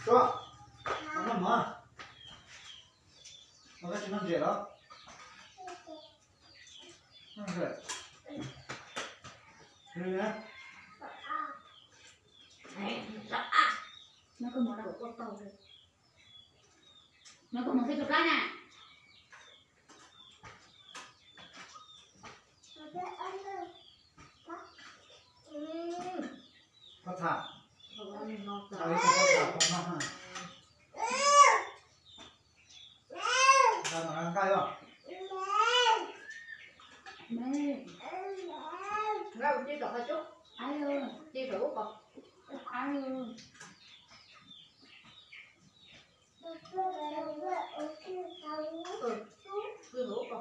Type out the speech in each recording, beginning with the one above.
Suab, noj mov, koj tsis noj ntses los? Noj ntses. Noj koj mov, noj koj mov thiab tus plab na. Pob txha. Tau ib tug pob txha tau noj na. Nqa mas nqa nqaij os. Nqa ua ci rau qhov cub. Ci rau ub ko. Ci rau ub ko.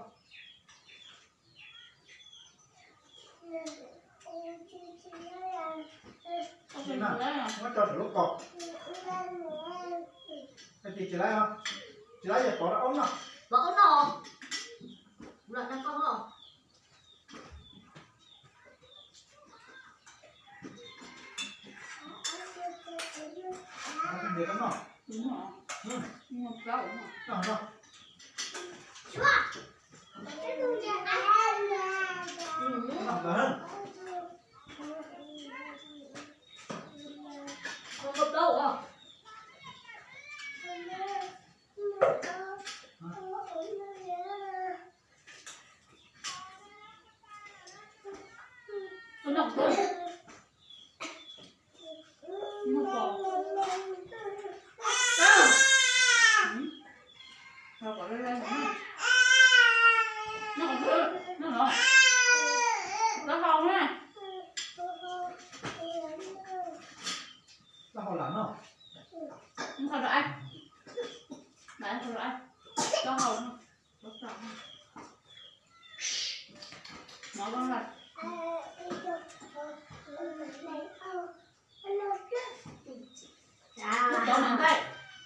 Muab tso saum lub kaus. Tsis laib, tsis laib yog pov rau aub noj. Pov aub noj. Los nag koj os. Noj, noj. Noj lawm. Taub hau lam no. Taub hau no. Nqa nqaij,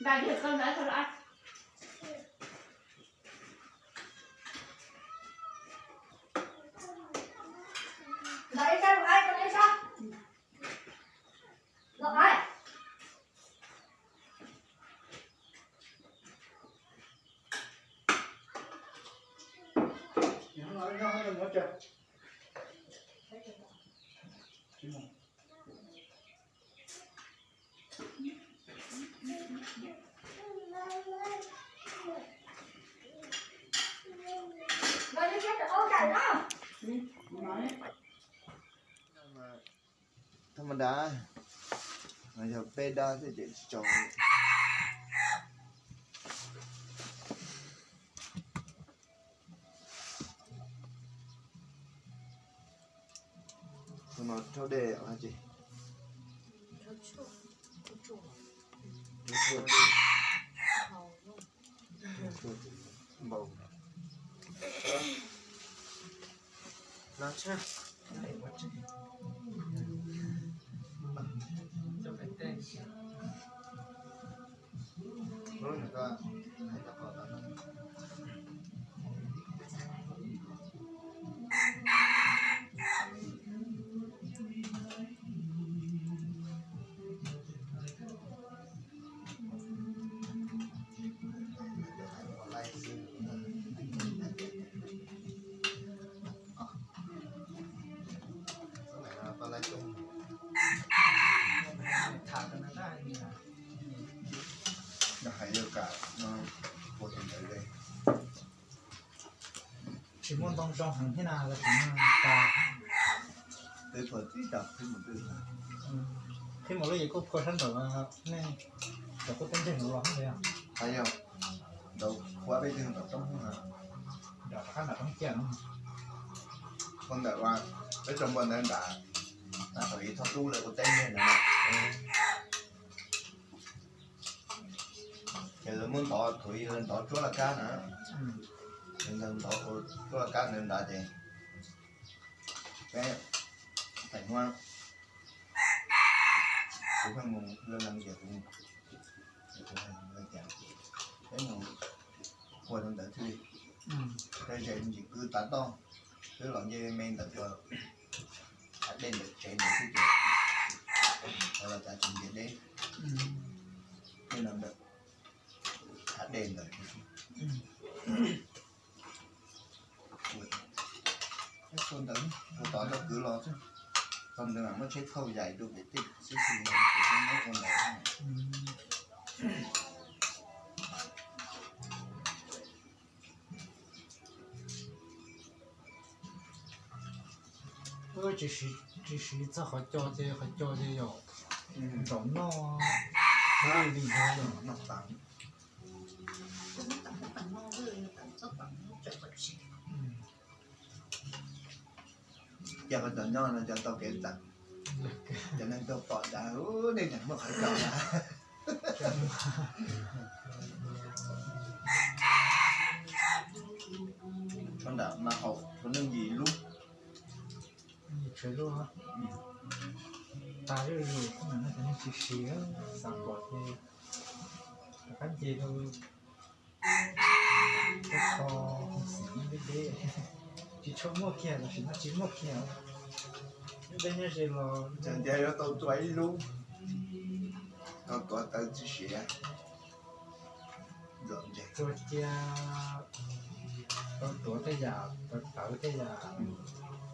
nqa kiag koj nqa rau. Nqa ib sab, nqa ib sab. Nqa ib. Thaj ma da, no yog peb dab xwb ces tsis tso. Tus no rhaub dej os tsis? Rhaub tshuaj. Npau. Los tshaj. Tsis muaj ntoo zoo heev thiab na, los tsis muaj tas. Peb phua tib tas peb mus twg na. Peb mus lub yeej kuj phua sab nraum nej cov qub teb ntseg mus los thiab. Yog ntawd phua peb twg nraum toob na. Nram qab nram toob kiag no. Phua ntawm peb tso npua ntawd nrad, thaum ub thaum tub lawv ua teb ntseg na. Ces lawv muab ntov, thaum ub lawv ntov tsuab laj kab na. Lawv ntov tsuab laj kab ntawd nrad ces peb pem muab, kuv pheej mus laj lees ces kuv, peb mus phua rau ntawd thiaj li, peb ze ntsis kwb tav toj, twb los nce me ntawm ko, dej ntawm tsev ntawd xwb ces los cas tsis nce deb. Tej no ntawm, thaj dej ntawd. Ua ntawd ua tod coj kwv los xwb. Tau ntawd mas muab tsheb thauj yais rau pem tej xwb xwb, ua ntawd. Tsis siv txog qhov co ces qhov co ces yog ntaus noj li ntawd yog. Cov qhov cov nyob no cov tau kev txawm, cov neeg tuaj pom tas, nej tseem muaj qhov co na. Tshuav nram mas haum tshuav neeg yim lub. Tshuav lub tas lub lub no cov neeg tsis siv, xav pom ces rov qab nce rau kho xim deb deb, tsis tshua muaj kiag los sis no tsis muaj kiag. Lub deb nyob ze los ntias yuav tau tua ib lub, tau tuav tawv tsis siav. Txua cia, tau tuav tej yam, tau tawv tej yam,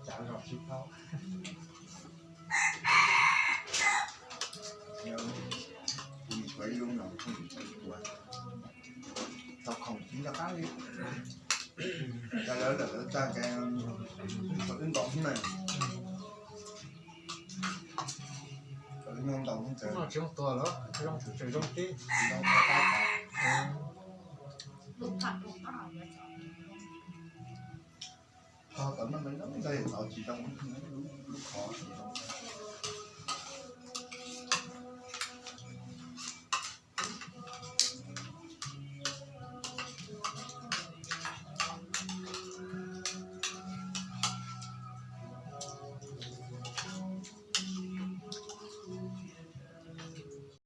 cav zog tsis tau. Tau khoom tsis nco qab li, cas lawv lawm lawv tag ces wb nkaum xwb na. Nyob ntaus tsis zoo tua los zoo, tseem zoo tib. Tau tau no ntawd tsis zoo, lub qhov tsis zoo.